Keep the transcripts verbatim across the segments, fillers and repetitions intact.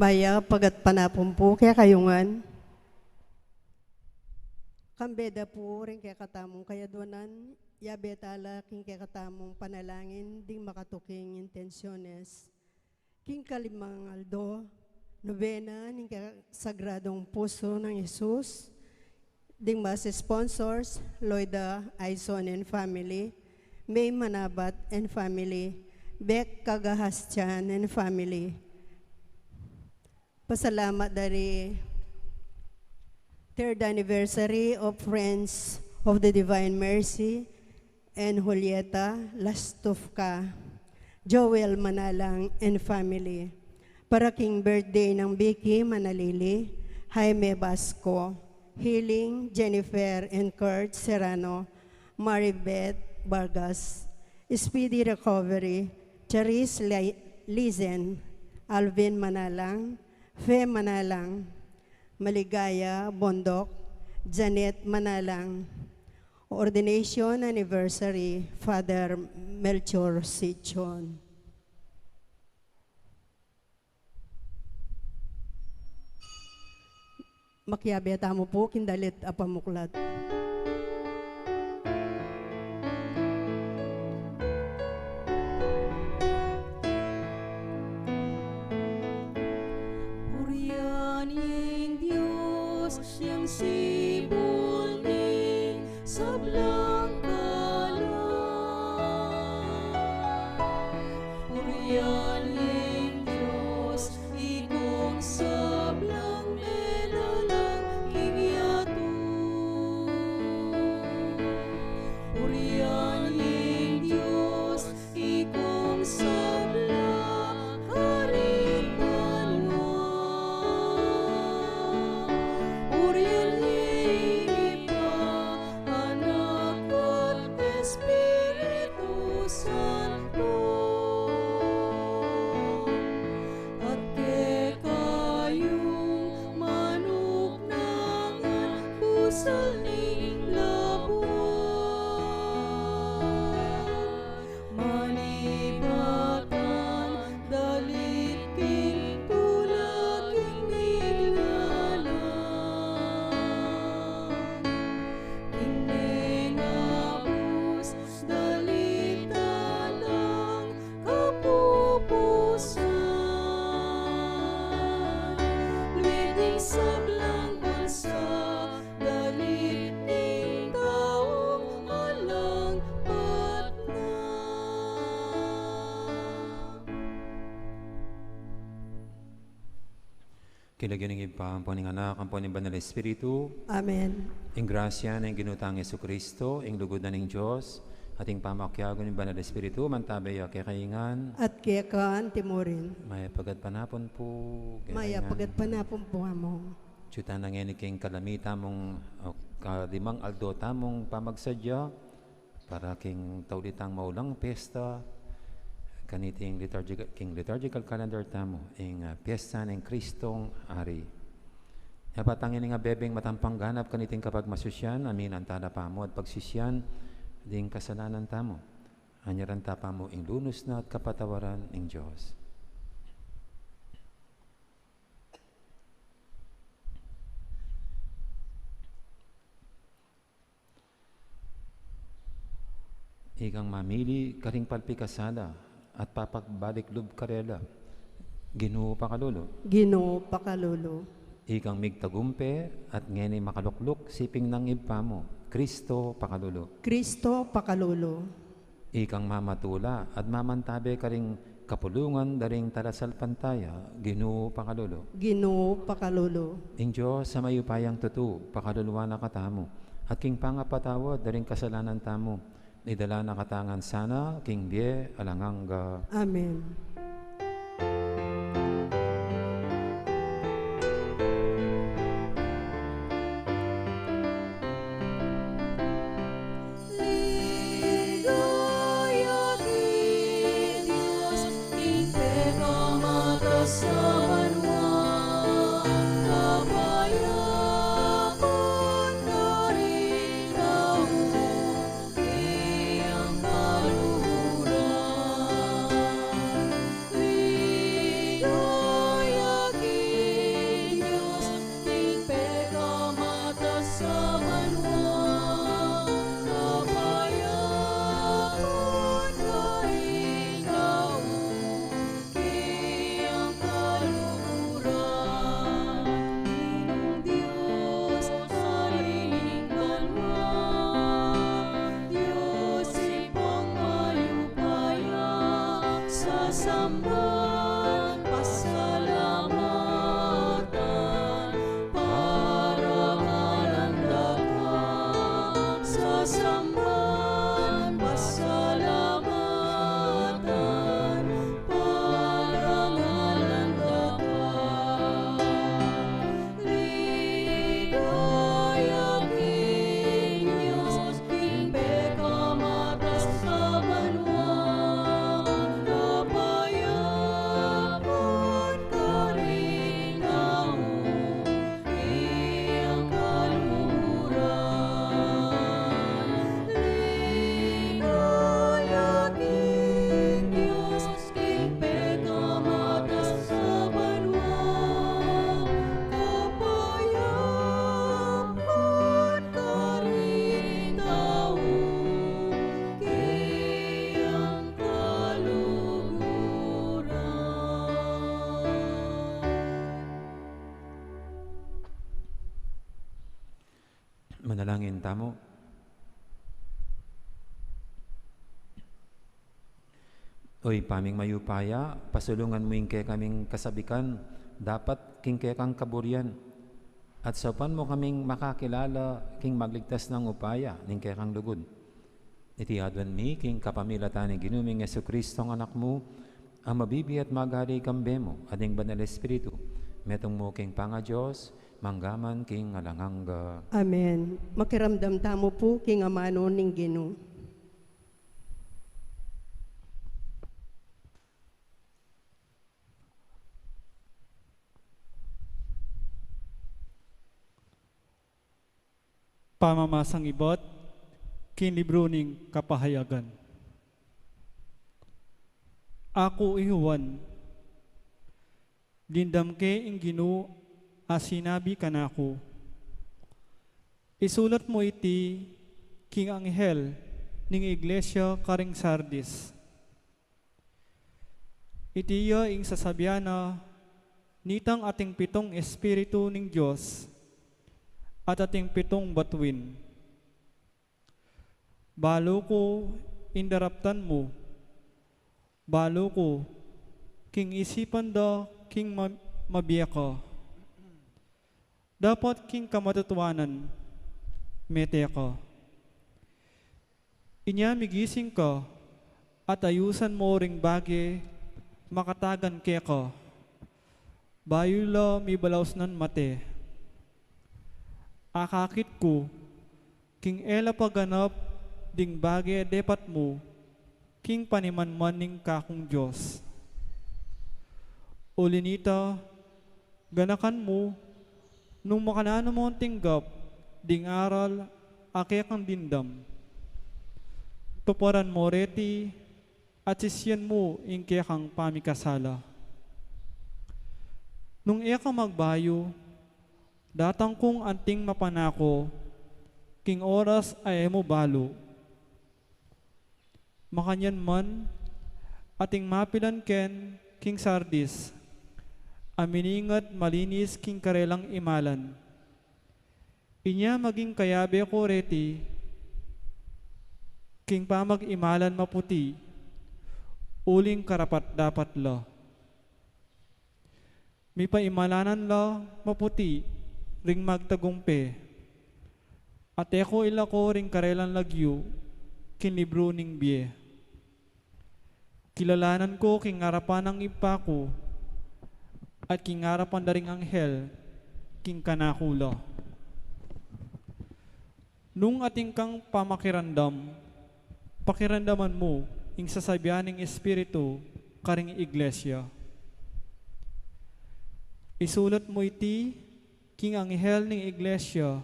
Mayap a gatpanapun pu kekayu ngan. Kambe da pu ring kekatamung kayadwanan, yabe tala king kekatamung panalangin ding makatuking intensyones. King kalimang aldo, nobena ning ke-, Sagradong Puso nang Jesus, ding Mass sponsors, Loida Aison and family, May Manabat and family, Beck Kagahastian and family. Pasalamat dari third anniversary of Friends of the Divine Mercy and Julieta Lastufka, Joel Manalang and family. Para king birthday nang Vicky Manalili, Jaime Basco, Healing, Jennifer and Kurt Serrano, Maribeth Vargas, speedy recovery, Charis Li-, Lizen, Alvin Manalang, Fe Manalang, Maligaya Bondok, Janet Manalang, ordination anniversary, Father Melchor Sichon. Makiabe tamu pu king dalit a pamuklat. Purian ing Dios, yang sibul ning sablang kalam. Purian ing Dios, ikong sablang melalang king yatu. Purian ing Dios, ikong sabla karing banua. Purian ing Ibpa, Anak, at Espiritu Santo. At kekayung manuknangan pusal ning labuad. Manibatan dalit king tula king miglalang. King mengabus dalit alang kapupusan. Luid ing sablang bansa dalit ning taung alang patna. King lagyu ning Ibpa, ampo ning Anak, ampo ning Banal Espiritu. Amen. Ing grasya ning Ginu tang Jesucristo, ing lugud na ning Dios, at ing pamakiabe ning Banal Espiritu, mantabe ya kekayu ngan. At keka anti mu rin. Mayap a gatpanapun pu. Mayap a gatpanapun pu, Among. Atyu tana ngeni king kalami tamung, o, kalimang aldo tamung pamagsadya para king tauli tang maulang pesta kaniting liturgical, king liturgical calendar tamu, ing, ah, pesta ning Kristong Ari. Nya pa tang ini nga bebeng matampang ganap kaniting kapagmasusian, aminan tala pamu at pagsisian ding kasalanan tamu. Anyaran ta pamu ing lunus na at kapatawaran ning Dios. Ikang mamili karing palpikasala at papagbalik lub karela, Ginu, pakalulu. Ginu, pakalulu. Ikang migtagumpe at ngeni makalukluk siping nang Ibpa mu, Kristo, pakalulu. Kristo, pakalulu. Ikang mamatula at mamantabe karing kapulungan da ring talasalpantaya, Ginu, pakalulu. Ginu, pakalulu. Ing Dios a mayupayang tutu, pakaluluan na katamu, at king pangapatawad da ring kasalanan tamu, idala na katamu ngan sana king bie alang angga. Amen. Samban, pasalamatan, parangalan da ka. Sasamban, pasalamatan, parangalan da ka. Ligaya king Dios, king pekamatas a banua, kapayapan karing tau, king kaluguran. Ligaya king Dios, king pekamatas a banua, kapayapan karing tau, king kaluguran. Manalangin tamu. O Ibpa ming mayupaya, pasulungan mu ing kekaming kasabikan dapat king kekang kaburian, at saupan mu kaming makakilala king magligtas nang upaya ning kekang lugud. Iti aduan mi king kapamilatan ning Ginu ming Jesucristo, Anak mu, a mabibie at maghari kambe mu at ning Banal Espiritu, metung mu king pangaDios, mangga man king alang angga. Amen. Makiramdam tamu pu king amanu ning Ginu. Pamamasang ibat king libru ning Kapahayagan. Aku i Juan, dimdam ke ing Ginu a sinabi kanaku. Isulat mu iti king anghel ning iglesia karing Sardis. Iti ya ing sasabian na nitang ating pitung Espiritu ning Dios at ating pitung batuin. Balu ku ing daraptan mu, balu ku king isipan da king ma-, mabie ka. Dapat king kamatutuanan, mete ka. Inya migising ka, at ayusan mu ring bage makatagan keka, bayu la mibalausnan mate. Akakit ku, king e la pa ganap ding bage depat mu, king panimanman ning kakung Dios. Uli nita, ganakan mu, nung makananu mung tinggap ding aral a kekang dimdam, tuparan mu reti at sisian mu ing kekang pamikasala. Nung e ka magbayu, datang kung anting mapanako, king oras a e mu balu. Makanyan man, ating mapilan ken king Sardis, a miningat malinis king karelang imalan. Inya maging kayabe ku reti king pamag-imalan maputi, uling karapat-dapat la. Mipaimalanan la maputi ring magtagumpe, at e ku ilako ring karelang lagyu king libru ning bie. Kilalanan ku king arapan nang Ibpa ku, at king arapan da ring anghel, king kanaku la. Nung atin kang pamakiramdam, pakiramdaman mu ing sasabian ning Espiritu karing iglesia. Isulat mu iti king anghel ning iglesia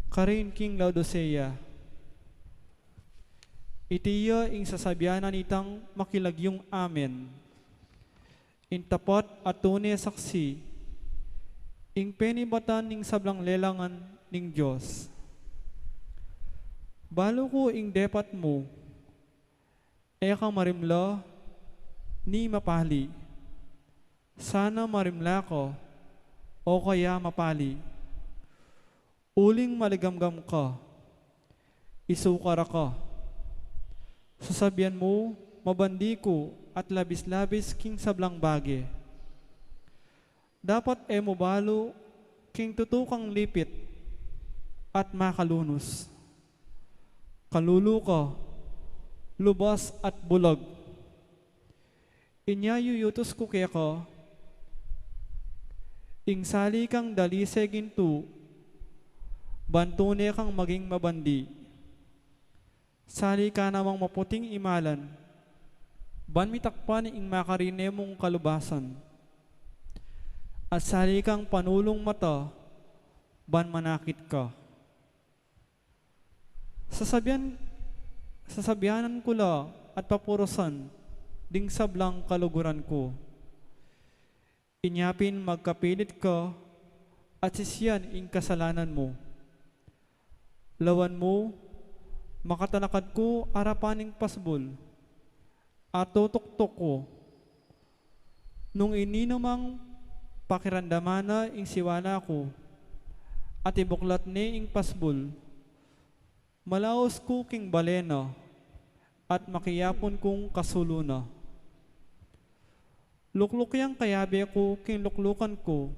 karin king Laodicea. Iti ya ing sasabian na nitang makilagyung Amen, ing tapat a tune saksi, ing penibatan ning sablang lelangan ning Dios. Balu ku ing depat mu, e ka marimla ni mapali. Sana marimla ka, o kaya mapali. Uling maligamgam ka, isukar ka. Sasabian mu, mabandi ku, at labis-labis king sablang bage. Dapat e mu balu king tutu kang lipit at makalunus. Kalulu ka, lubas at bulag. Inya yuyutus ku keka ing sali kang dalise gintu, ban tune kang maging mabandi. Sali ka namang maputing imalan, ban mitakpan ing makarine mung kalubasan. At sali kang panulung mata, ban manakit ka. Sasabian, sasabianan ku la at papurusan ding sablang kaluguran ku. Inya pin magkapilit ka at sisian ing kasalanan mu. Lawan mu, makatalakad ku arapan ning pasbul, at tutuktuk ku. Nung ini namang pakiramdaman na ing siwala ku, at ibuklat ne ing pasbul, malaus ku king bale na, at makiyapun kung kasulu na. Lukluk yang kayabe ku king luklukan ku,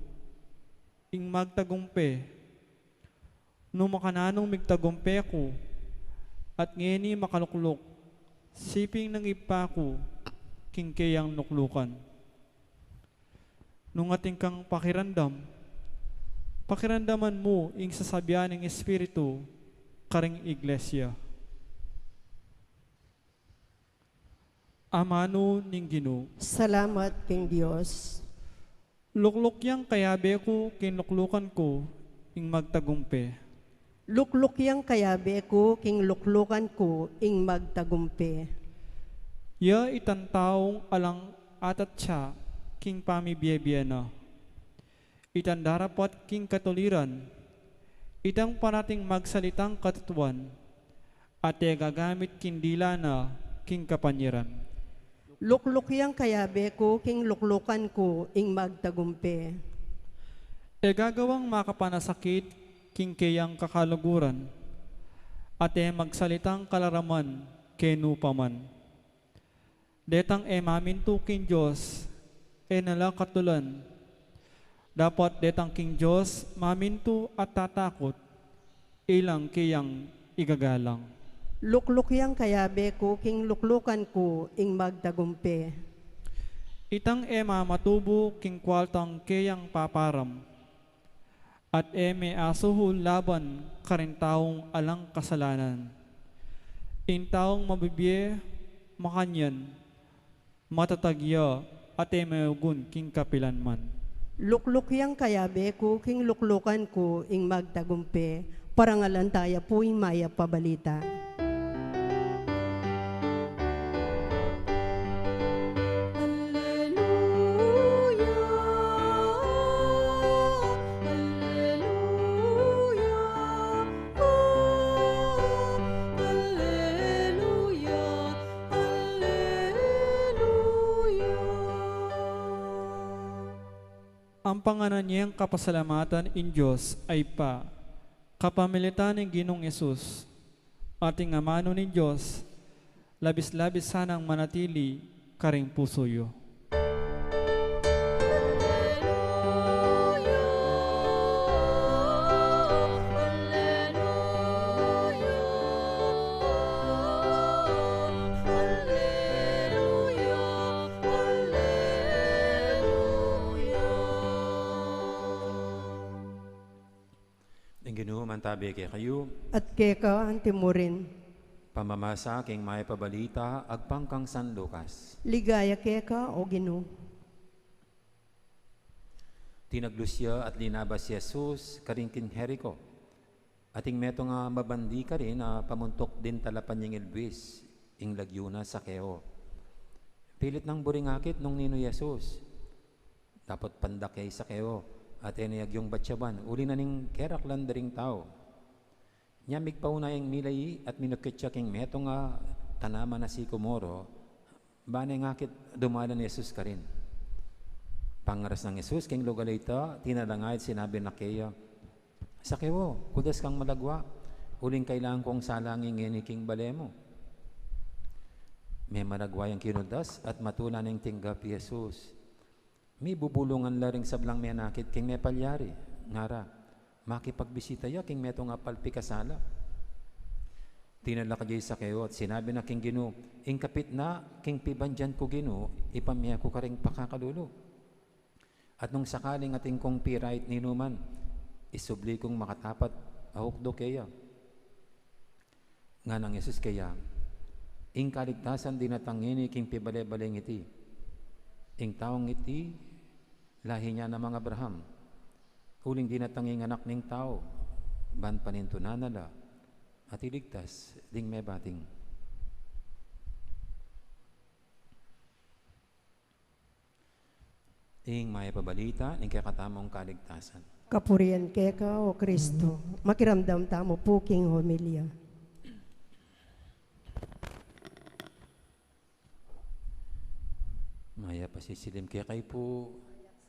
ing magtagumpe. Nung makananung migtagumpe ku, at ngeni makalukluk, siping nang ibpa ku, king keyang luklukan. Nung atin kang pakiramdam, pakiramdaman mu ing sasabian ning Espiritu karing iglesia. Amanu ning Ginu. Salamat king Dios. Lukluk yang kayabe ku king luklukan ku ing magtagumpe. Lukluk yang kayabe ku king luklukan ku ing magtagumpe. Ya itang taung alang atatsa king pamibie-bie na. Itang darapat king katuliran, itang parating magsalitang katutuan, at e gagamit king dila na king kapanyaran. Lukluk yang kayabe ku king luklukan ku ing magtagumpe. E gagawang makapanasakit king keyang kakaluguran, at e magsalitang kalaraman kenu pa man. Detang e mamintu king Dios, e na la katulan. Dapat detang king Dios mamintu at tatakut, ilang keyang igagalang. Lukluk yang kayabe ku king luklukan ku ing magtagumpe. Itang e mamatubu king kuartang keyang paparam, at e me asuhul laban karing taung alang kasalanan. Ing taung mabibie makanyan, matatag ya, at e maugun king kapilan man. Lukluk yang kayabe ku king luklukan ku ing magtagumpe. Parangalan taya pu ing mayap a balita. Alleluia, alleluia, alleluia, alleluia. Ampanganan yang kapasalamatan ing Dios a Ibpa, kapamilatan ning Ginung Jesus, ating amanu ning Dios, labis-labis sanang manatili karing pusu yu. Ing Ginu mantabe kekayu. At keka antimurin. Pamamasa king mayap a balita agpang kang San Lucas. Ligaya keka, o Ginu. Tinaglus ya at linabas i Jesus karin king Jerico. Ating metung a mabandi karin a pamuntuk ding talapan ning ilbis, ing lagyu na Sakeo. Pilit nang buring akit nung ninu i Jesus. Dapot pandake i Sakeo, at e ne agyung batyaban, uli na ning keraklan da ring tau. Nya migpauna yang milai at minukit ya king metung a tanaman a sikomoro, bang akit dumalan i Jesus karin. Pangaras nang Jesus king lugal a ita, tinadangay at sinabi na keya, Sakeo, kudas kang malagwa, uling kailangan kung salangin ngeni king bale mu. Memaragwa yang kinuldas at matula neng tinggap i Jesus. Mibubulungan la ring sablang menakit king mepalyari, ngara, makipagbisita ya king metung a palpikasala. Dinala kaya i Zaqueo at sinabi na king Ginu, ing kapit na king pibandian ku Ginu, ipamie ku karing pakakalulu. At nung sakaling atin kung pirait ninuman, isubli kung makatapat a hukduk keya. Nganang Jesus keya, ing kaligtasan dinatang ini king pibale-baleng iti. Ing taung iti, lahi na namang Abraham. Uling dinatang ing anak ning tau, ban panintunan na la, at iligtas ding mebating. Ing mayap a balita ning kekatamung kaligtasan. Kapurian keka, O Kristo. Makiramdam tamu pu king homilya. Mayap a sisilim kekayu pu.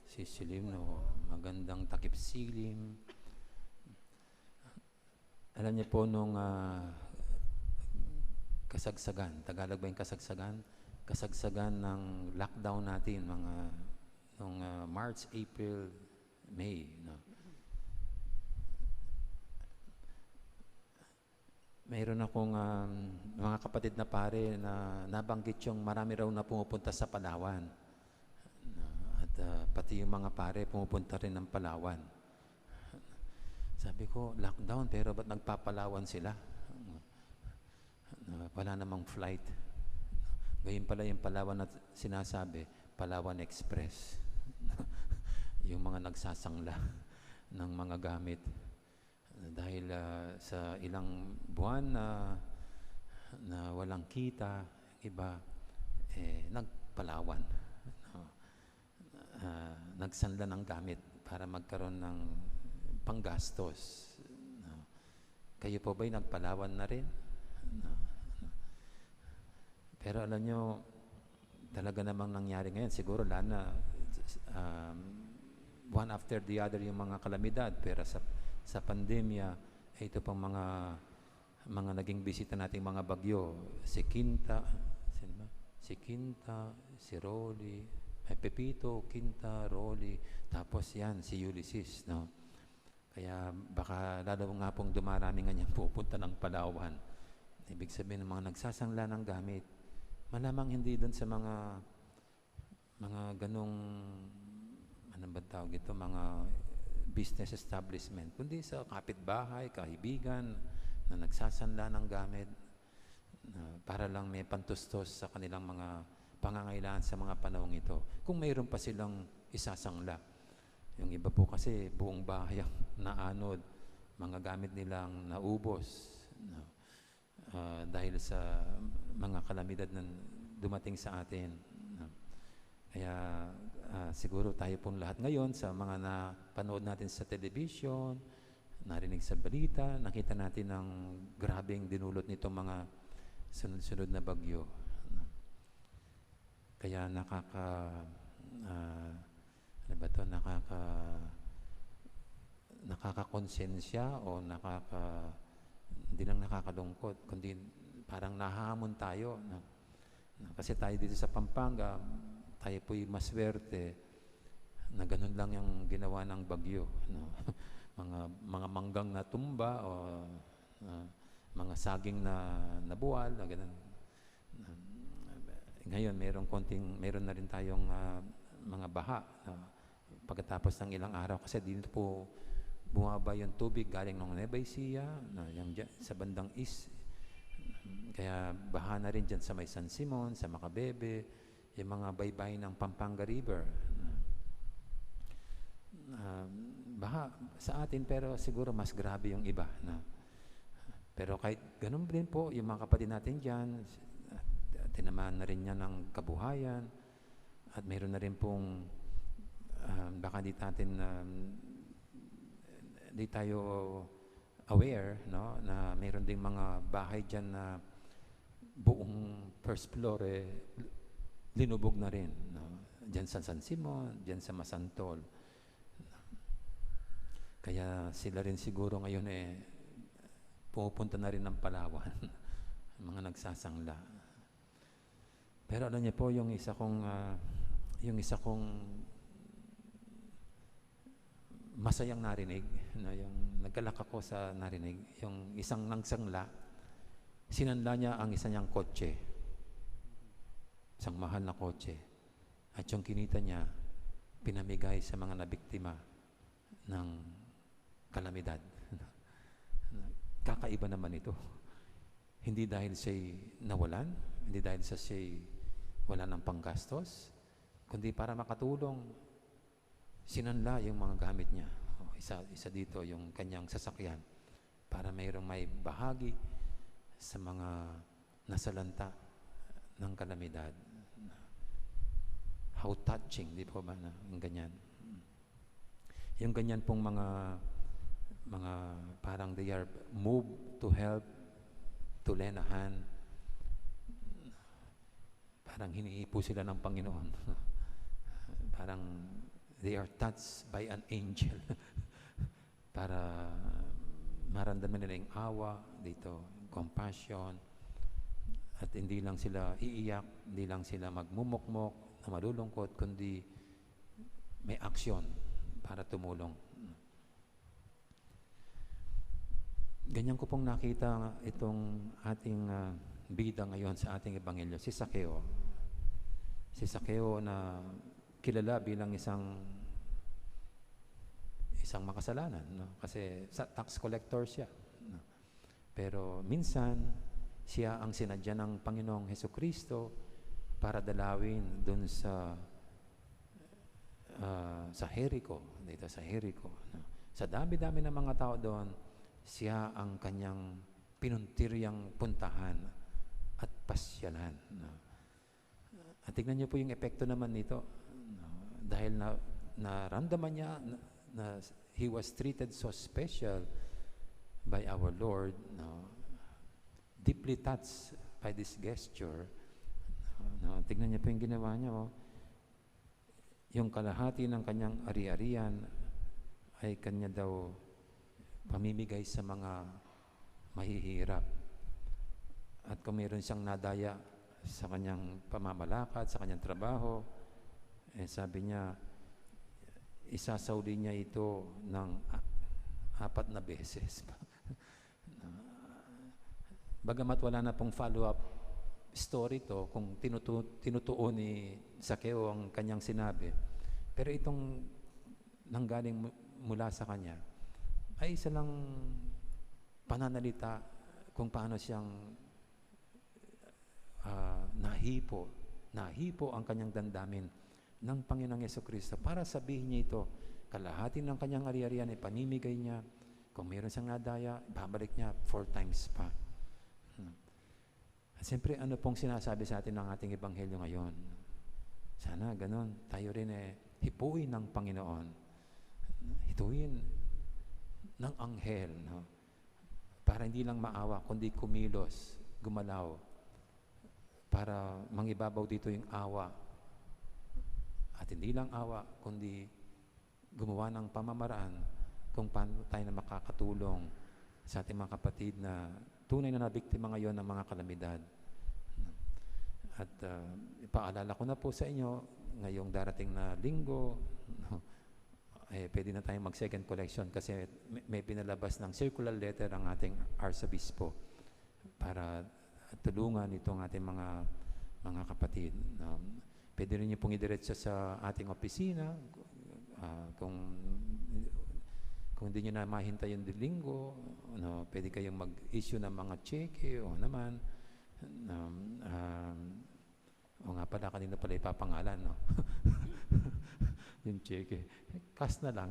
Sisilim, no? Magandang takip silim. Alam niyo po nung, ah, kasagsagan, Tagalog ba yung kasagsagan? Kasagsagan ng lockdown natin, mga nung, ah, March, April, May, no? Mayroon akong, um, mga kapatid na pare na nabanggit yung marami raw na pumupunta sa Palawan. No? At, ah, pati yung mga pare pumupunta rin ng Palawan. Sabi ko, "Lockdown, pero ba't nagpapalawan sila?" Na wala namang flight. Ngayon pala yung Palawan na sinasabi, Palawan Express. Yung mga nagsasangla ng mga gamit. Dahil, ah, sa ilang buwan na, na walang kita, iba, eh, nagpalawan. No? Ah, nagsanla ng gamit para magkaroon ng panggastos, no? Kayo po ba'y nagpalawan na rin? No? Pero alam nyo, talaga namang nangyari ngayon, siguro lalo na, um, one after the other yung mga kalamidad, pero sa, sa pandemya, eh, ito pang mga mga naging bisita nating mga bagyo, si Quinta, sino ba? Si Quinta, si Rolly, ay, Pepito, Quinta, Rolly, tapos yan, si Ulysses, no? Kaya baka lalo nga pong dumarami nga niyang pupunta ng Palawan. Ibig sabihin, ng mga nagsasangla ng gamit, malamang hindi dun sa mga mga ganong, ano ba tawag ito, mga business establishment, kundi sa kapitbahay, kaibigan na nagsasanla ng gamit na para lang may pantustos sa kanilang mga pangangailangan sa mga panahong ito. Kung mayroon pa silang isasangla. Yung iba po kasi buong bahay ang naanod, mga gamit nilang naubos, no? Ah, dahil sa mga kalamidad na dumating sa atin, no? Kaya, ah, siguro tayo pong lahat ngayon, sa mga napanood natin sa television, narinig sa balita, nakita natin ang grabeng dinulot nitong mga sunod-sunod na bagyo, no? Kaya nakaka-, ah, ano ba 'to, nakaka-, nakakakonsensya o nakaka-, hindi lang nakakalungkot, kundi parang nahahamon tayo, no? Kasi tayo dito sa Pampanga, tayo po'y maswerte na ganun lang yung ginawa ng bagyo, no? Mga, mga manggang natumba o, ah, mga saging na nabuwal, na ganun. Um, ngayon, mayroong konting, mayroon na rin tayong, ah, mga baha, ah, pagkatapos ng ilang araw, kasi dito po bumaba yung tubig galing ng Nueva Ecija, na yung dyan, sa bandang east. Kaya baha na rin dyan sa may San Simon, sa Macabebe, yung mga baybayin ng Pampanga River. Ah, baha sa atin, pero siguro mas grabe yung iba, no? Pero kahit ganun din po, yung mga kapatid natin dyan, tinamaan na rin yan ng kabuhayan, at mayroon na rin pong, ah, baka di natin, ah, di tayo aware, no, na mayroon ding mga bahay dyan na buong first floor, eh, linubog na rin, no? Dyan sa San Simon, dyan sa Masantol. Kaya sila rin siguro ngayon, eh, pumupunta na rin ng Palawan, mga nagsasangla. Pero alam niyo po, yung isa kong, ah, yung isa kong masayang narinig, no, yung nagkalak ako sa narinig, yung isang nagsangla, sinanla niya ang isa niyang kotse, isang mahal na kotse. At yung kinita niya, pinamigay sa mga nabiktima ng kalamidad. Kakaiba naman ito. Hindi dahil siya'y nawalan, hindi dahil sa siya'y wala ng panggastos, kundi para makatulong, sinanla yung mga gamit niya. O, isa, isa dito yung kanyang sasakyan para mayroong maibahagi sa mga nasalanta ng kalamidad. How touching, di po ba, na yung ganyan? Yung ganyan pong mga, mga parang they are moved to help, to lend a hand. Parang hinihipo sila ng Panginoon. Parang they are touched by an angel. Para maramdaman nila yung awa dito, compassion. At hindi lang sila iiyak, hindi lang sila magmumukmok na malulungkot, kundi may aksyon para tumulong. Ganyan ko pong nakita itong ating, ah, bida ngayon sa ating ebanghelyo, si Sakeo. Si Sakeo na kilala bilang isang, isang makasalanan, no? Kasi sa tax collector siya, no? Pero minsan, siya ang sinadya ng Panginoong Hesukristo para dalawin dun sa, ah, sa Jericho, dito sa Jericho, no? Sa dami-dami ng mga tao doon, siya ang kanyang pinuntiryang puntahan at pasyalan, no? At tignan niyo po yung epekto naman nito, no? Dahil na, naramdaman niya na, na he was treated so special by our Lord, no? Deeply touched by this gesture, no? Tignan niyo po yung ginawa niya, oh. Yung kalahati ng kanyang ari-arian ay kanya daw pamimigay sa mga mahihirap. At kung meron siyang nadaya sa kanyang pamamalakad, sa kanyang trabaho, eh, sabi niya, isasauli niya ito ng a-, apat na beses. Bagamat wala na pong follow-up story to kung tinutu-, tinutuon ni Sakeo ang kanyang sinabi, pero itong nanggaling mu-, mula sa kanya ay isa lang pananalita kung paano siyang, ah, nahipo, nahipo ang kanyang damdamin ng Panginoong Yesu Kristo para sabihin niya ito. Kalahati ng kanyang ari-arian ay pamimigay niya. Kung meron siyang nadaya, babalik niya four times pa. Hmm. At siyempre, ano pong sinasabi sa atin ng ating ebanghelyo ngayon? Sana ganun. Tayo rin, eh, hipuin ng Panginoon. Hituin ng anghel, no? Para hindi lang maawa, kundi kumilos, gumalaw. Para mangibabaw dito yung awa. At hindi lang awa, kundi gumawa ng pamamaraan kung paano tayo na makakatulong sa ating mga kapatid na tunay na nabiktima ngayon ng mga kalamidad. At, ah, ipaalala ko na po sa inyo, ngayong darating na linggo, no, eh, pwede na tayong mag-second collection kasi may, may pinalabas ng circular letter ang ating arsobispo para tulungan itong ating mga, mga kapatid. Um, pwede rin niyo pong idiretso sa ating opisina. Ah, kung, kung hindi niyo na mahintay yung linggo, no, pwede kayong mag-issue ng mga cheque o naman. Um, um, o nga pala, kanino pala ipapangalan, no? Yung cheque. Cash na lang.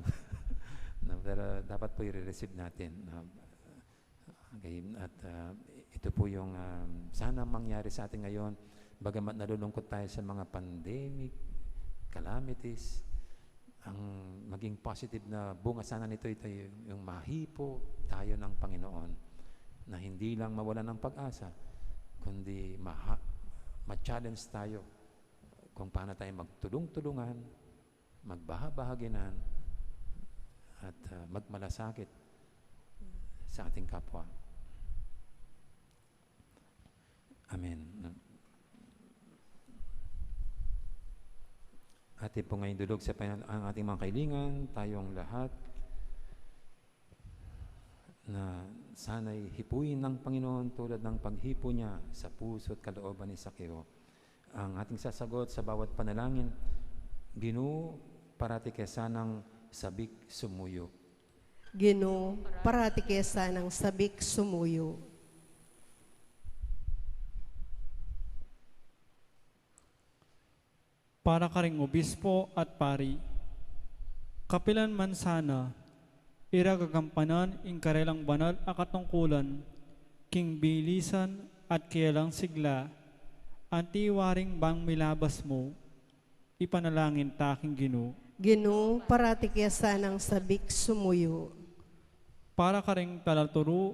No, pero dapat po i-receive natin, no? Okay, at, ah, ito po yung, um, sana mangyari sa atin ngayon. Bagamat nalulungkot tayo sa mga pandemic, calamities, ang maging positive na bunga sana nito, ito yung, yung mahipo tayo ng Panginoon na hindi lang mawalan ng pag-asa, kundi maha-, ma-challenge tayo kung paano tayo magtulong-tulungan, magbahabahaginan, at, ah, magmalasakit sa ating kapwa. Amen. At ipong ay dulog sa Panginoon ang ating mga kailingan, tayong lahat, na sana'y hipuin ng Panginoon tulad ng paghipo niya sa puso at kalooban ni Sakeo. Ang ating sasagot sa bawat panalangin, Ginu, parati ka sanang sabik sumuyo. Ginu, parati ka sanang sabik sumuyo. Para karing obispo at pari, kapilan man sana, ira gagampanan ing karelang banal a katungkulan, king bilisan at karelang sigla, anti waring bang milabas mu, ipanalangin ta king Ginu. Ginu, parati ka sanang sabik sumuyo. Para karing talaturu,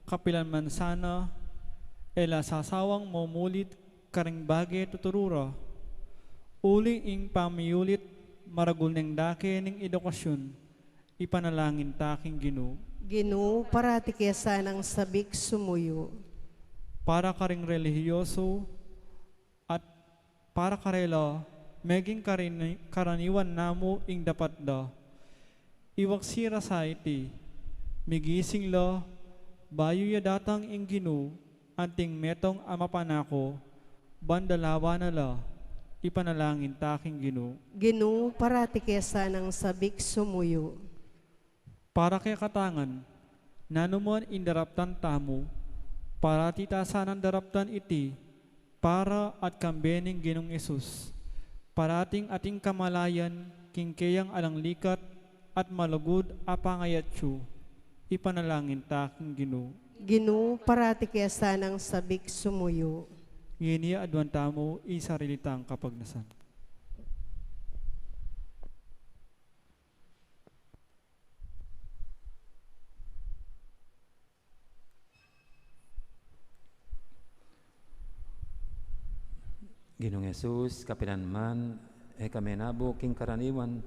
kapilan man sana, e la sasawang mumulit karing bage tuturu ra. Uli ing pamiyulit maragul neng dake ning edukasyon, ipanalangin ta king Ginu. Ginu, parati ka sanang sabik sumuyo. Para karing relihiyoso, at para karela, meging karini-, karaniwan namu ing dapat da. Iwaksi ra sa iti, migising la, bayu ya datang ing Ginu, anting metung a mapanaku, ban dalawa na la, ipanalangin ta king Ginu. Ginu, parati ka sanang sabik sumuyo. Para kekatang ngan, nanu man ing daraptan tamu, parati ta sanang daraptan iti, para at kambe ning Ginung Jesus, parating ating kamalayan, king keyang alang likat at malugud a pangayatsu, ipanalangin ta king Ginu. Ginu, parati ka sanang sabik sumuyo. Ngeni aduan tamu ing sarili tang kapagnasan. Ginung Jesus, kapilan man e ka menabu king karaniwan,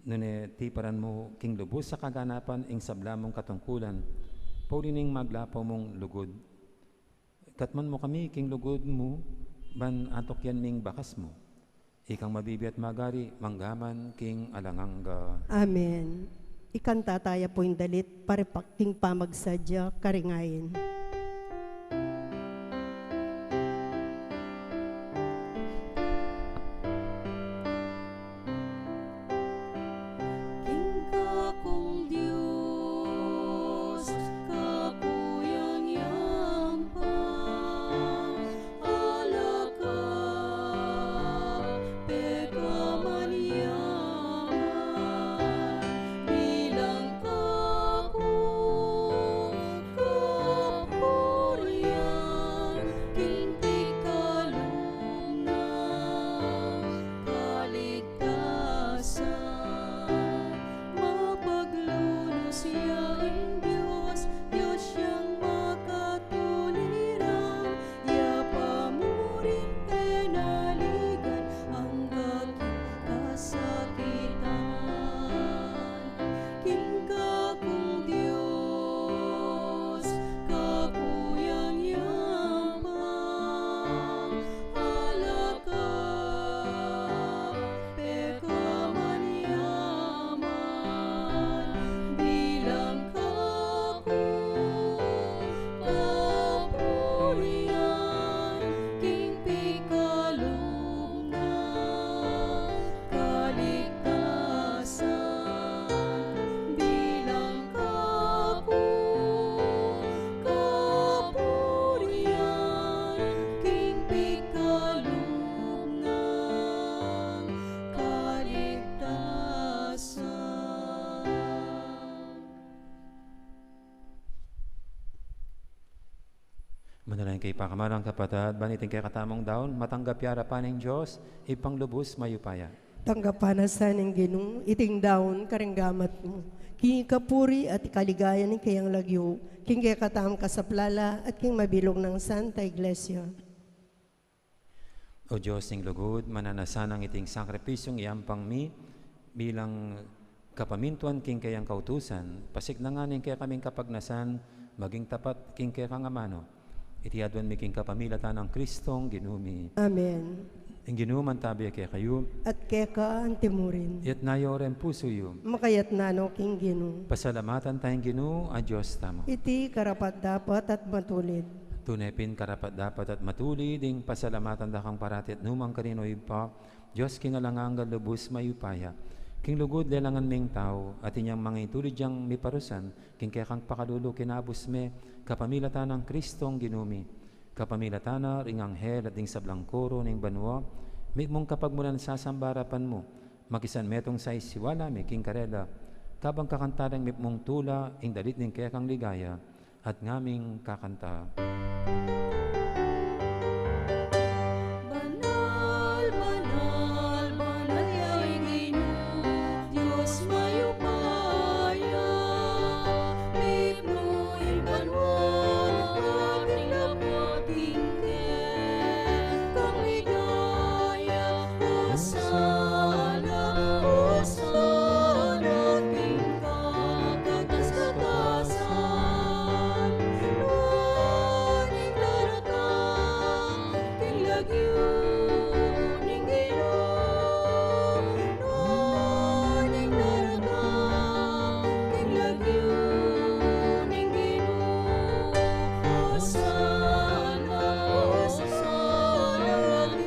nune tiparan mu king lubus a kaganapan ing sabla mung katungkulan, pauli ning maglapaw mung lugud. Ikatman mu kami king lugud mu, ban atukyan ming bakas mu. Ikang mabibie at magari, mangga man king alang angga. Amen. Ikanta taya pu ing dalit, paripak king pamagsadya, karing ain. King kakung Dios, kaku yang yampang, ala ka pekamanyaman, bilang kaku kapurian, king pikalub nang kaligtasan. Mapaglunus ya ing Dios, Dios yang makatuliran, ya pa murin penaligan angga king kasakitan. King kakung Dios, kaku yang yampang, ala ka pekamanyaman, bilang kaku kapurian, king pikalub nang kaligtasan, bilang kaku kapurian, king pikalub nang kaligtasan. Manalangin kayu, pakamalan kung kapatad, ban iting kekatamung daun, matanggap ya arapan ning Dios, Ibpang lubus mayupaya. Tanggapan na sa ning Ginu iting daun karing gamat mu, king ikapuri at ikaligaya ning kayang lagyu, king kekatamung kasaplalan at king mabilug nang Santa Iglesia. O Dios ning lugud, mananu na sanang iting sakripisyung iyampang mi bilang kapamintuan king kayang kautusan, pasiknangan ing kekaming kapagnasan maging tapat king kekang amanu. Iti aduan mi king kapamilatan nang Kristong Ginu mi. Amen. Ing Ginu mantabi ya kekayu. At keka antimurin. Itas yu reng pusu yu. Makaitas no king Ginu. Pasalamatan taya ing Ginu a Dios tamu. Iti karapat-dapat at matulid. Tune pin karapat-dapat at matulid ing pasalamatan da kang parati at nukarin man, O Ibpa, Dios king alang angga, lubus mayupaya. King lugud lelangan me ing tau, at inyang manga itulid yang miparusan, king kekang pakalulu kinabus me, kapamilatan nang Kristong Ginu mi. Kapamilatan na ring anghel at ding sablang koro ning banua, mitmung kapagmulan sasamba king arapan mu, makisan metung sa isiwala mi king karela, kabang kakantan deng mitmung tula ing dalit ning kekang ligaya, at ngaming kakanta. Banal, banal, banal ya ing Ginu, Dios mayupaya. Mitmu ing banua, king dapot ing kekang ligaya. Hosana, Hosana, king kakatas-katasan. Nuan ing daratang king lagyu ning Ginu. Nuan ing daratang king lagyu ning Ginu. Hosana, Hosana,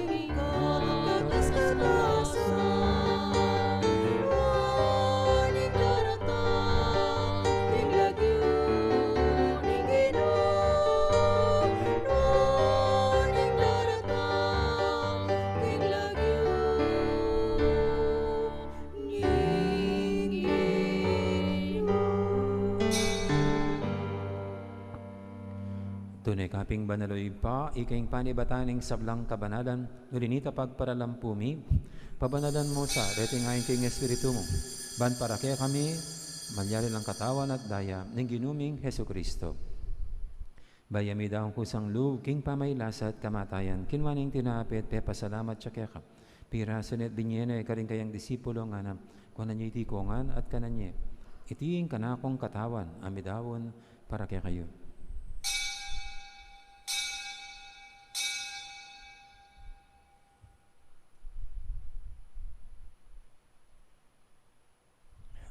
king kakatas-katasan. Nuan ing daratang king lagyu ning Ginu. Nuan ing daratang king lagyu ning Ginu. Tune ka pin banal, O Ibpa, ika ing panibatan ning sablang kabanalan, nune ing pagparalampu mi, pabanalan mu sa reting ain king Espiritu mu, ban para kekami malyari lang katawan at daya ning Ginu ming Jesucristo. Bayu mi daun kusang lub king pamagkasakit at kamatayan, kinua ne ing tinape at pepasalamat ya keka, pirasu ne at binie ne karing kayang disipulo, ngana, kuanan ye iti kongan at kanan ye. Iti ing kanakung katawan a midaun para kekayu.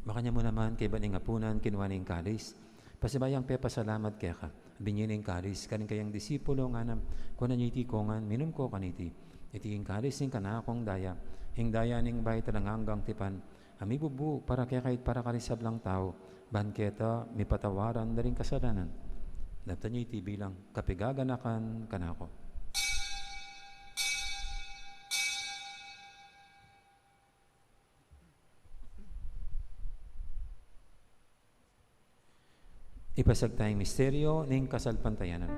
Makanyan mu naman kaybat ning apunan, kinua ne ing kalis, pasibayu yang pepasalamat keka, binie ne ing kalis karing kayang disipulo, ngana, kuanan ye iti kongan, minum ko kaniti. Iti ing kalis ning kanakung daya, ing daya ning bayu at alang anggang tipan, a mibubu para kekayu at para karing sablang tau, ban keta mipatawaran da ring kasalanan. Daptan ye iti bilang kapaganakan kanaku. Ipasiag taya ing misteryo ning kasalpantayanan.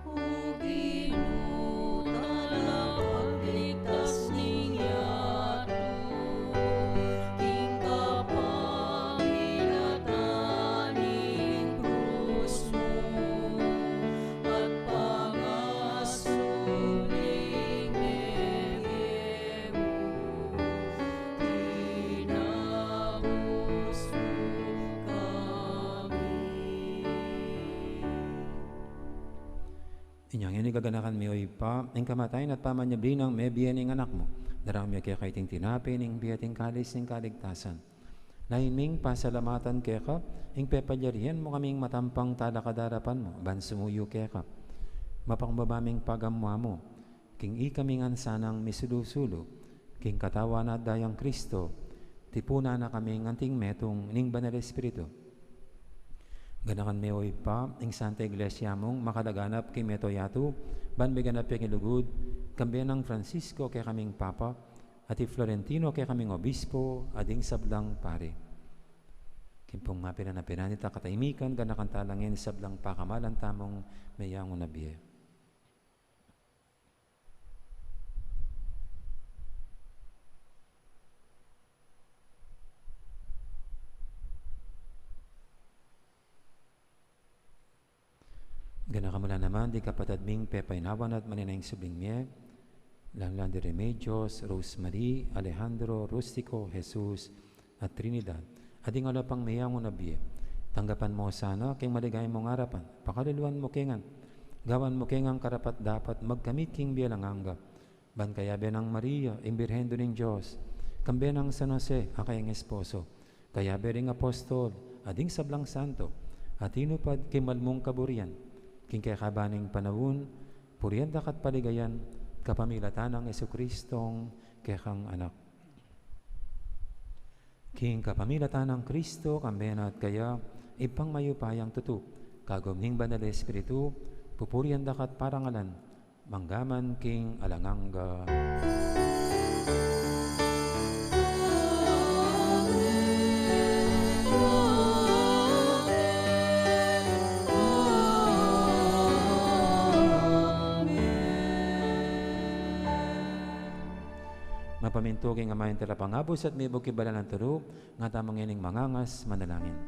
O Ginu, talapagligtas ning yatu, king kapamilatan ning krus mu, at pangasuling mie mu, tinabus mu kami. Inya ngeni gaganakan mi, O Ibpa, ing kamatayan at pamanyubli nang mebie ning Anak mu. Daraun mi keka iting tinape ning bie at ing kalis ning kaligtasan. Lalu ming pasalamatan keka ing pepalyarian mu kaming matampang talakad king arapan mu, ban sumuyu keka. Mapakumbaba ming pagamu-amu, king ikami ngan sanang misulu-sulu king katawan at dayang Kristo, tipunan na kaming anting metung ning Banal Espiritu. Ganakan me, O Ibpa, ing Santa Iglesia mung makalaganap king mabilug a yatu, ban miganap ya king lugud, kambe nang Francisco kekaming Papa, at i Florentino kekaming Obispo, at ding sablang pari. King pung mapilan a pinan ita katahimikan, ganakan tala ngeni ing sablang pakamalan tamung meyangu na bie. Ganakan mu la naman ding kapatad ming pepainawan at manenaya king subling mie, lalu na di Remedios, Rosemary, Alejandro, Rustico, Jesus, at Trinidad, at ding ala pang meyangu na bie. Tanggapan mu sana king maligaya mung arapan, pakaluluan mu ke ngan, Gawan mu ke ngang karapat-dapat magkamit king bie alang angga. Ban kayabe nang Maria, ing Birhen Indu ning Dios, kambe nang San Jose, a kayang esposo, kayabe ring apostol, a ding sablang santo, a tinupad king mal mung kaburian, king kekaban ning panaun, purian daka at paligayan, kapamilatan nang Jesucristong kekang Anak. King kapamilatan nang Kristo, kambe na at kaya, Ibpang mayupayang tutu, kagum ning Banal Espiritu, pupurian daka at parangalan, manggaman king alang angga. Mapamintu king Ama ing Talapangabus at mibug king banal a turu, nga tamu ngening mangangas manalangin.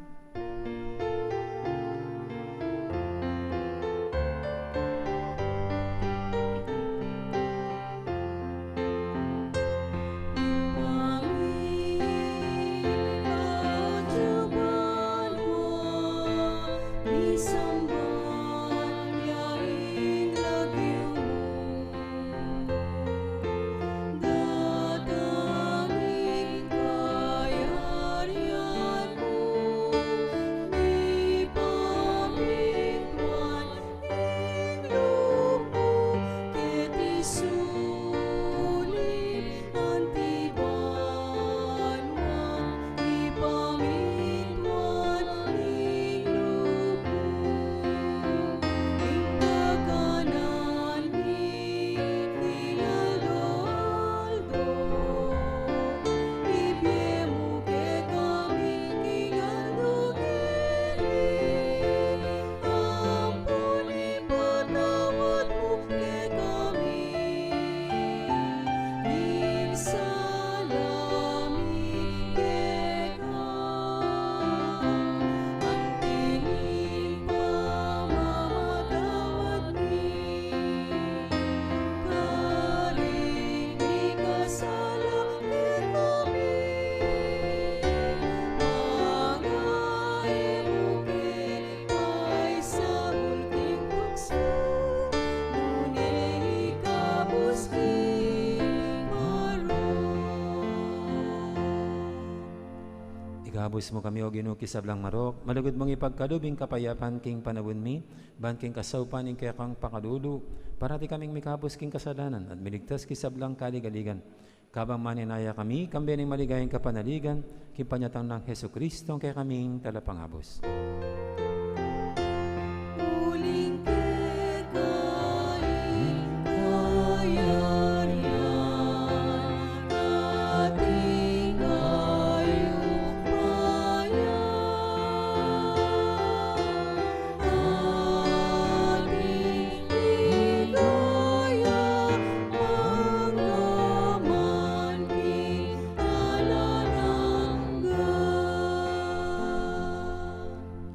Ampun ipatawad mu kekami ing sala mi keka, anti ing pamamatawad mi karing mikasala kekami. Manga e mu ke paisaul king tuksu, nune ikabus king marok. Ikabus mu kami, O Ginu, king sablang marok, malugud mung ipagkalub ing kapayapan king panaun mi, ban king kasaupan ning kekang pakalulu, parati kaming mikabus king kasalanan, at miligtas king sablang kaligaligan. Kabang manenaya kami, kambe ning maligayang kapanaligan, king panyatang nang Jesucristo, a kekaming Talapangabus. Uling keka ing kayarian, at ing kayupayan, at ing ligaya, manggaman king alang angga.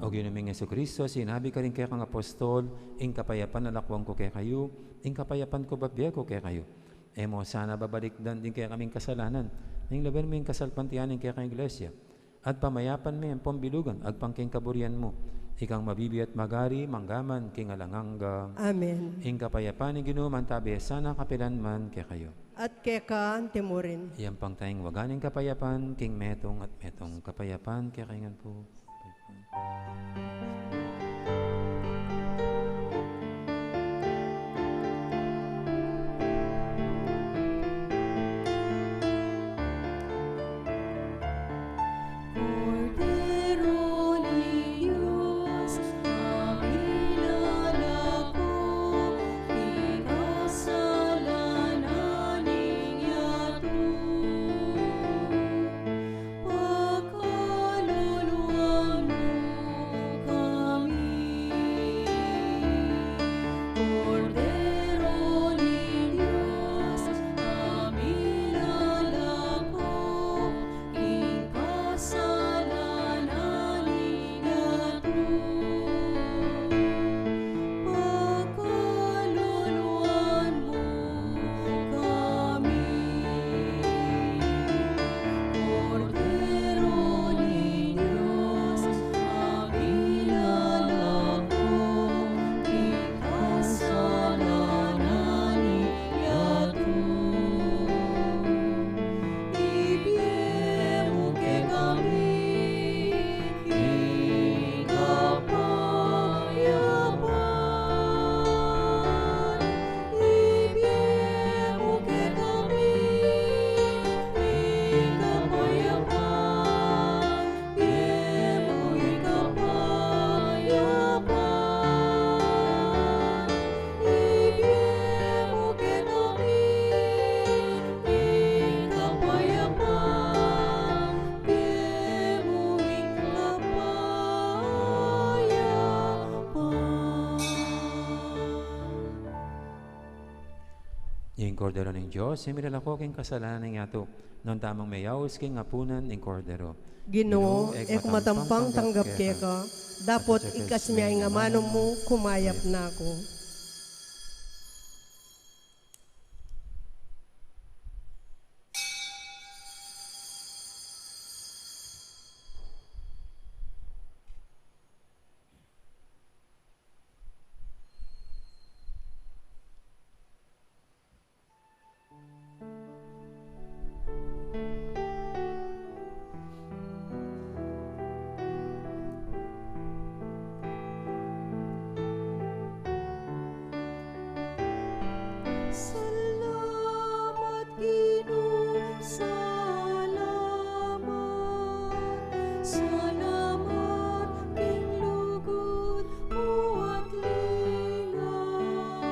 O Ginu ming Jesucristo, sinabi mu karing kekang apostol, ing kapayapan lakuan ku kekayu, ing kapayapan ku bibie ku kekayu. E mu sana babalikdan ding kekaming kasalanan, nune lawen mu ing kasalpantayanan ning kekang Iglesia, at pamayapan me ampon bilugan agpang king kaburian mu, ikang mabibie at magari manggaman king alang angga. Amen. Ing kapayapan ning Ginu mantabe sana kapilan man kekayu. At keka mu rin. Iyampang taya ing waga ning kapayapan king metung at metung. Kapayapan kekayu ngan pu. Kordero ning Dios, a milalako king kasalanan ning yatu. Pakaluluan mu ka Kordero ning Dios, e milalako king kasalanan ning yatu. Nuan tamung meyaus king apunan ning Kordero. Ginu, e ku matampang tanggap keka, dapot ikas me ing amanu mu, kumayap na ku. Salamat, Ginu, salamat. Salamat king lugud mu at lingap.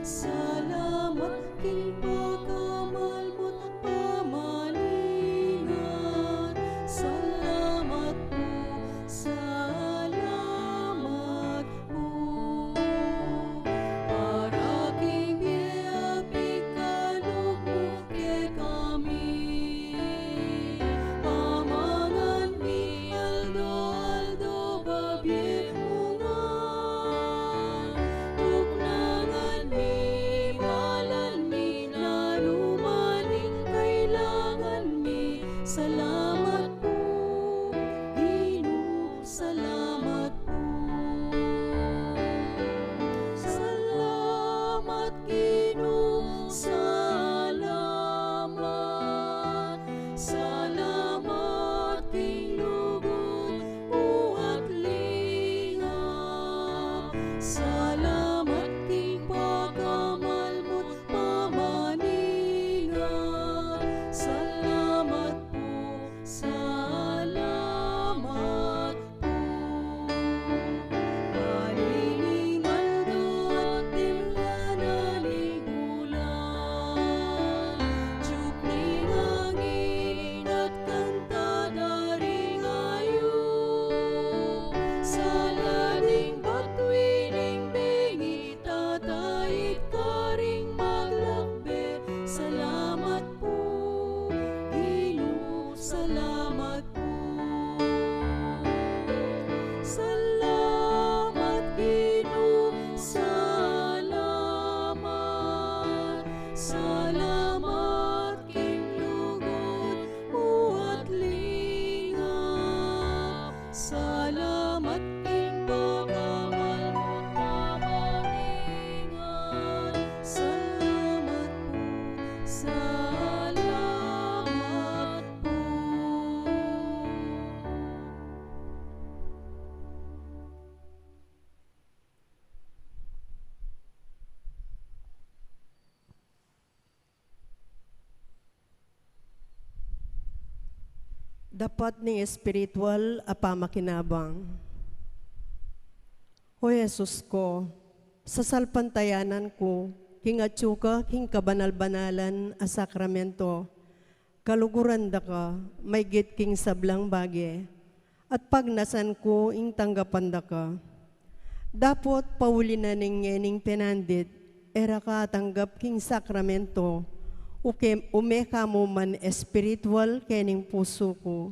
Salamat king pakamal mu't pamaningan. Salamat pu, salamat pu. Para king bie a pikalub mu kekami. Pamangan mi aldo-aldo, babie mu ngan. Tuknangan mi, balan mi, nanu man ing kailangan mi. Salamat pu, Ginu, salamat pu. Salamat, Ginu, salamat. Salamat king lugud mu at lingap. Salamat king pakamal mu't pamaningan. Salamat pu, salamat pu. Malining aldo at timna na ning bulan, tiup ning angin at kanta da ring ayup, sala ding batui ning bengi, tatait karing maglakbe. Salamat pu, Ginu, salamat pu. Salamat, Ginu, salamat. Salamat king lugud mu at lingap. Salamat king pakamal mu't pamaningan. Salamat pu, salamat pu. Dapat ning espiritual a pamakinabang. O Jesus ko, sasalpantayanan ku king atyu ka king kabanal-banalan a sakramento. Kaluguran da ka maigit king sablang bage, at pagnasan ku ing tanggapan da ka. Dapot pauli na ning ngening penandit, e ra ka atanggap king sakramento, uke, ume ka mu man espiritual kening pusu ku.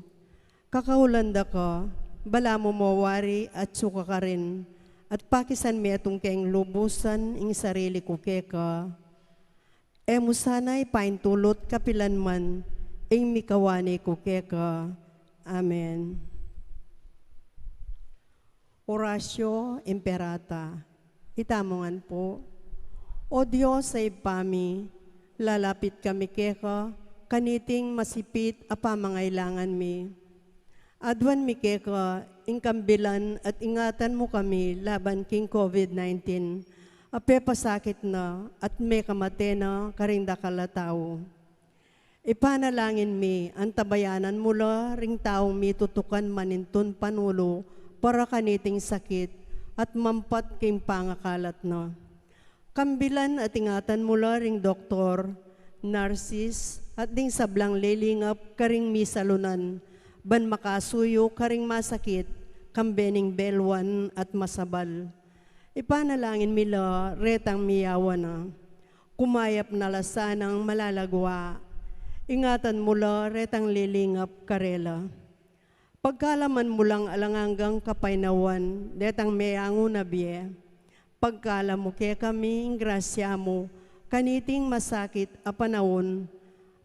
Kakaulan da ka, balamu mo wari atyu ka karin, at pakisan metung keng lubusan ing sarili ku keka. E mu sana ipaintulut kapilan man ing mikawani ku keka. Amen. Oratio Imperata. Itamu ngan pu. O Dios a Ibpa mi, lalapit kami keka kaniting masipit a pamangailangan mi. Aduan mi keka ing kambilan at ingatan mu kami laban king COVID nineteen a pepasakit na at mekamate na karing dakal a tau. Ipanalangin mi, antabayanan mu la ring taung mitutukan manintun panulu para kaniting sakit at mampat king pangakalat na. Kambilan at ingatan mu la ring doktor, narsis, at ding sablang lilingap karing misalunan, ban makasuyu karing masakit, kambe ning belwan at masabal. Ipanalangin mi la retang miyawa na. Kumayap na la sanang malalagua. Ingatan mu la retang lilingap karela. Pagkalaman mu lang alang anggang kapaynawan detang meangu na bie. Pagkalam mu kekami ing grasya mu kaniting masakit a panaun,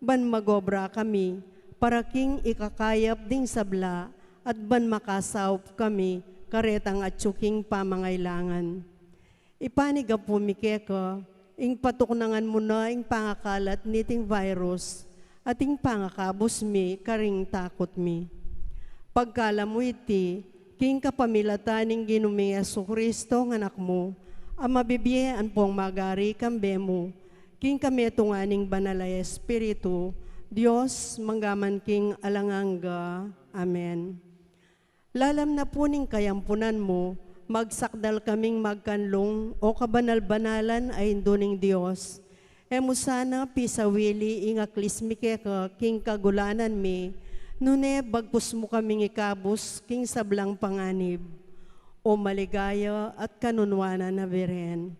ban magobra kami para king ikakayap ding sabla at ban makasaup kami karetang atyu king pamangailangan. Ipanigapu mi keka ing patuknangan mu na ing pangakalat niting virus at ing pangakabus mi karing takut mi. Pagkalam mu iti, king kapamilatan ning Ginu ming Jesucristo nga Anak mu, a mabibie ampong magari kambe mu, king kametungan ning Banal a Espiritu, Dios, mangga man king alang angga. Amen. Lalam na pu ning kayampunan mu, magsakdal kaming magkanlung, o kabanal-banalan a Indu ning Dios. E mu sana pisawili ing aklis mi keka king kagulanan mi, nune bagkus mu kaming ikabus king sablang panganib. O maligaya at kanunwanan a Birhen.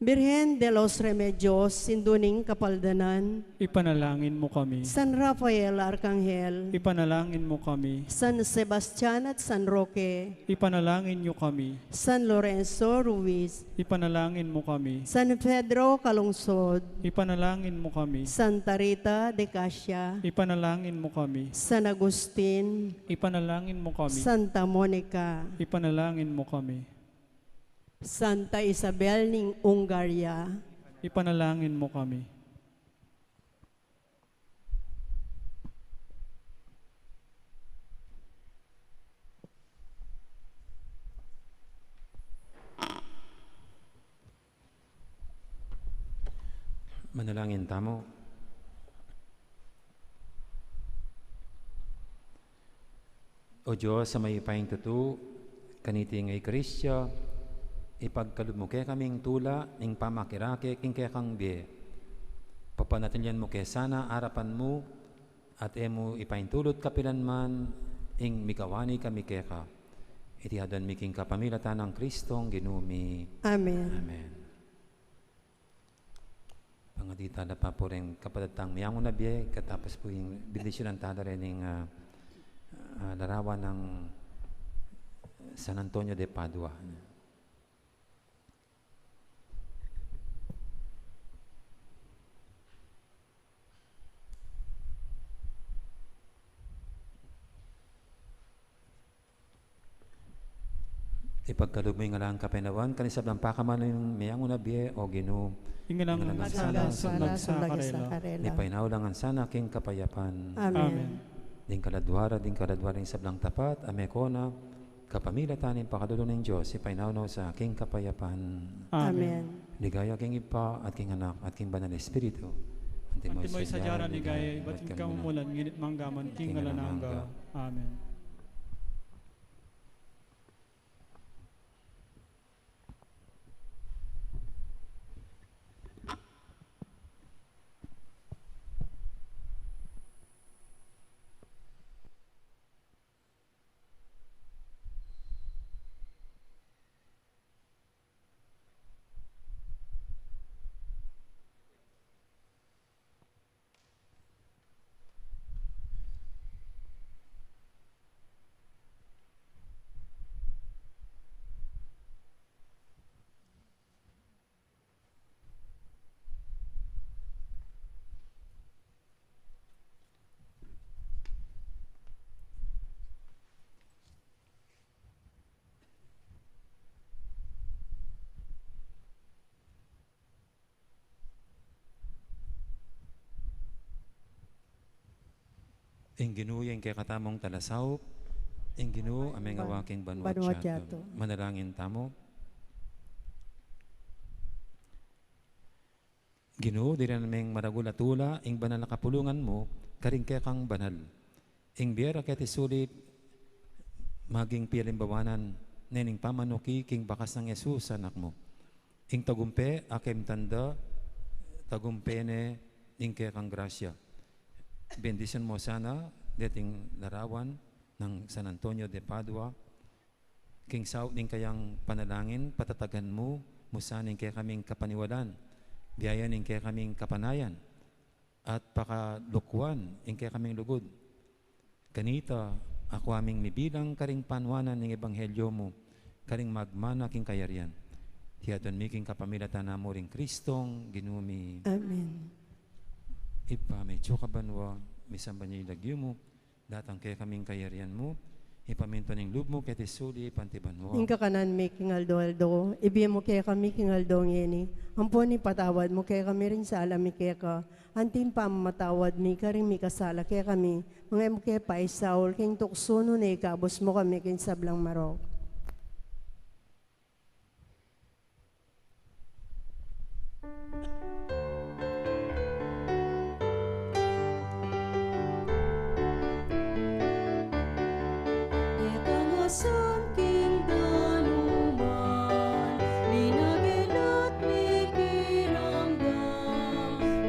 Birhen de los Remedios, Indu ning Kapaldanan. Ipanalangin mu kami. San Rafael Arkanghel. Ipanalangin mu kami. San Sebastian at San Roque. Ipanalangin yu kami. San Lorenzo Ruiz. Ipanalangin mu kami. San Pedro Calungsod. Ipanalangin mu kami. Santa Rita de Casia. Ipanalangin mu kami. San Agustin. Ipanalangin mu kami. Santa Monica. Ipanalangin mu kami. Santa Isabel ning Hungaria. Ipanalangin mu kami. Manalangin tamu. O Dios, a mayupayang tutu, kaniting Eukaristia, ipagkalub mu kekaming tula ning pamakirake king kekang bie. Papanatilian mu ke sana arapan mu, at e mu ipaintulut kapilan man ing mikawani kami keka. Iti aduan mi king kapamilatan nang Kristong Ginu mi. Amen. Amen. Pangadi tala pa pu reng kapatad tang meangu na bie, katapus pu ing bendisyunan tala reng, ah, ah, larawan nang San Antonio de Padua. Ipagkalub mu ing alang kapaynawan karing sablang pakamanung meangu na bie, o Ginu. Ing alang ngan sana, sumagsa karela. Ipainawa la ngan sana king kapayapan. Amen. Amen. Ding kaladua ra, ding kaladua ra ring sablang tapat, a mekona, kapamilatan ning pakalulu ning Dios, ipainawa na sa king kapayapan. Amen. Amen. Ligaya king Ibpa, at king Anak, at king Banal Espiritu. Antimo ing sadya ra ligaya, ibat king kamumulan, ngeni at mangga man king alang angga. Amen. Ing Ginu ya ing kekatamung talasaup, ing Ginu a mengawa king banua at yatu. Manalangin tamu. Ginu, dirinan meng maragul a tula ing banal a kapulungan mu karing kekang banal. Ing bie ra keti sulip maging pialimbawanan ne ning pamanuki king bakas nang Jesus a Anak mu. Ing tagumpe a kemtan da, tagumpe ne ing kekang grasya. Bendisyun mu sana deting larawan nang San Antonio de Padua, king saup ning kayang panalangin, patatagan mu mu sana ing kekaming kapaniwalan Biayan ing kekaming kapanayan at pakalukwan ing kekaming lugud. Kanita, akua ming mibilang karing panuanan ning ebanghelyo mu, karing magmana king kayarian. Iti aduan mi king kapamilatan na mu ring Kristong Ginu mi. Amen. Ibpa mi, atsu ka banua, misamban ya ing lagyu mu, datang kekami ing kayarian mu, mipamintuan ing lub mu keti sulip anti banua. Ing kakanan mi king aldo-aldo, ibie mu kekami king aldo ngeni, ampon ipatawad mu kekami ring sala mi keka, anti ing pamamatawad mi karing mikasala kekami, manga e mu ke paisaul king tuksu nune ikabus mu kami king sablang marok. King danuman, linagilat mikiramdam,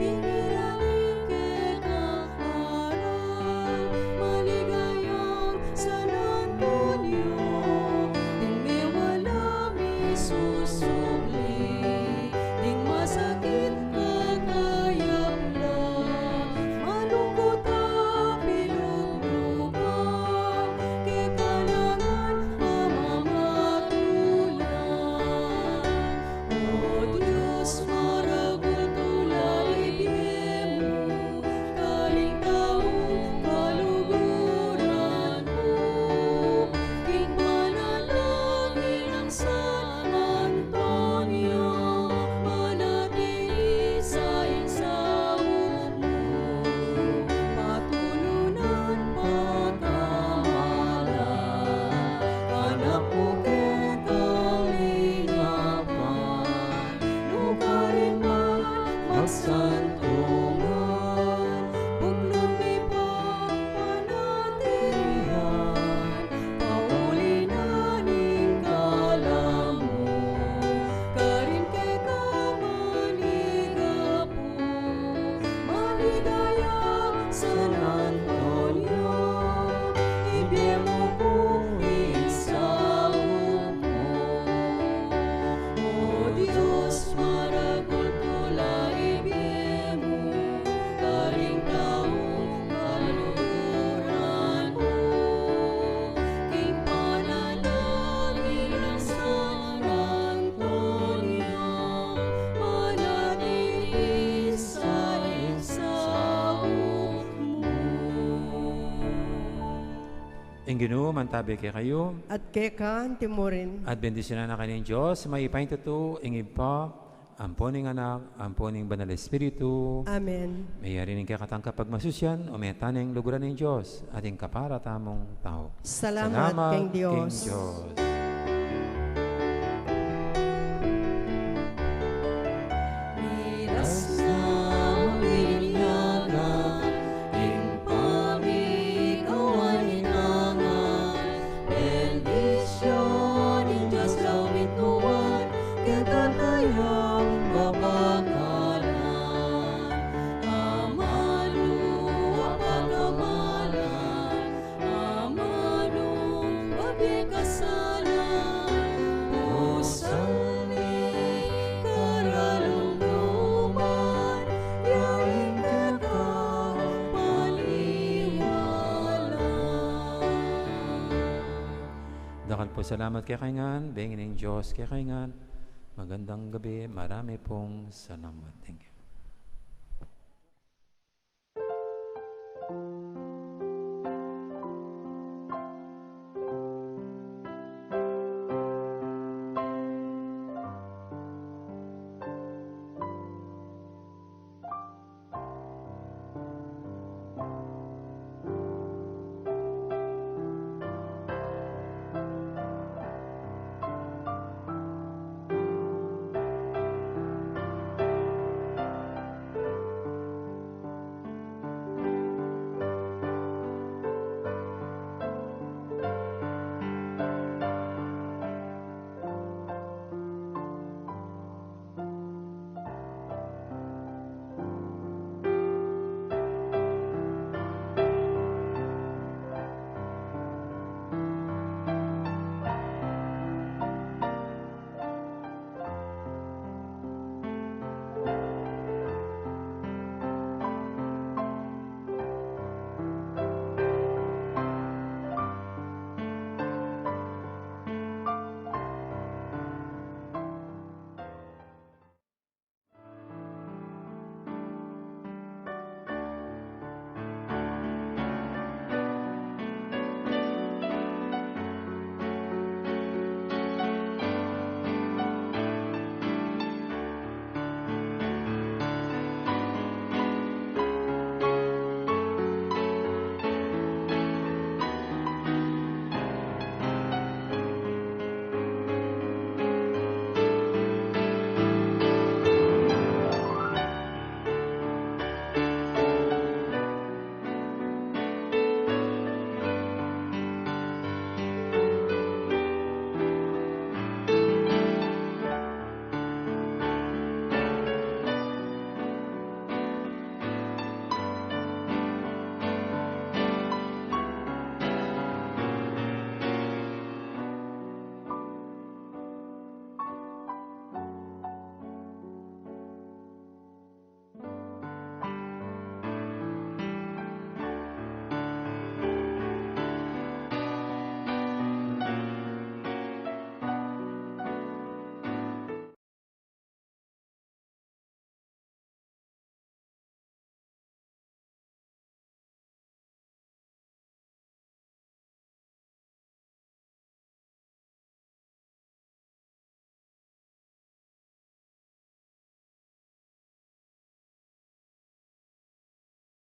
king irani kekang aral, maligayang San Antonio, ding mewala misusubli, ding masakit kakayap la, malungkut a pilubluban, kekang alang pamamatulan. O Dios, maragul tula ibie mu, karing taung kaluguran mu, king panalangin nang San Antonio, manatili sa ing saup mu, patulunan pakamala, anak mu kekang lingapan, nukarin man magsantungan, buklun mi papanatilian, pauli na ning kalam mu, karin keka manigapu, maligaya San Antonio, ibie mu ku ing saup mu. O Dios, maragul tula ibie mu, karing taung kaluguran mu, king panalangin nang San Antonio, manatili sa ing saup mu. Ing Ginu mantabi kekayu. At keka anti murin. At bendisyunan na kayu ning Dios, mayupaya king tutu, ing Ibpa, ampon ing Anak, ampon ing Banal Espiritu. Amen. Meyari ning kekatang kapagmasusyan, ume tana ing luguran ning Dios, at ing kapara tamung tau. Salamat king Dios. Miras na, minyagan ing pamikawan ning tangan, bendisyun ning Dios a mitmuan kekatang kapakanan, amanu a pagkamalan, amanu a pikasalan, pusang mikaralumduman, ya ing kekang paniwala. Dakal pung salamat kekayu ngan, bengi ning Dios kekayu ngan. Magandang gabi, marami pung salamat. Thank you.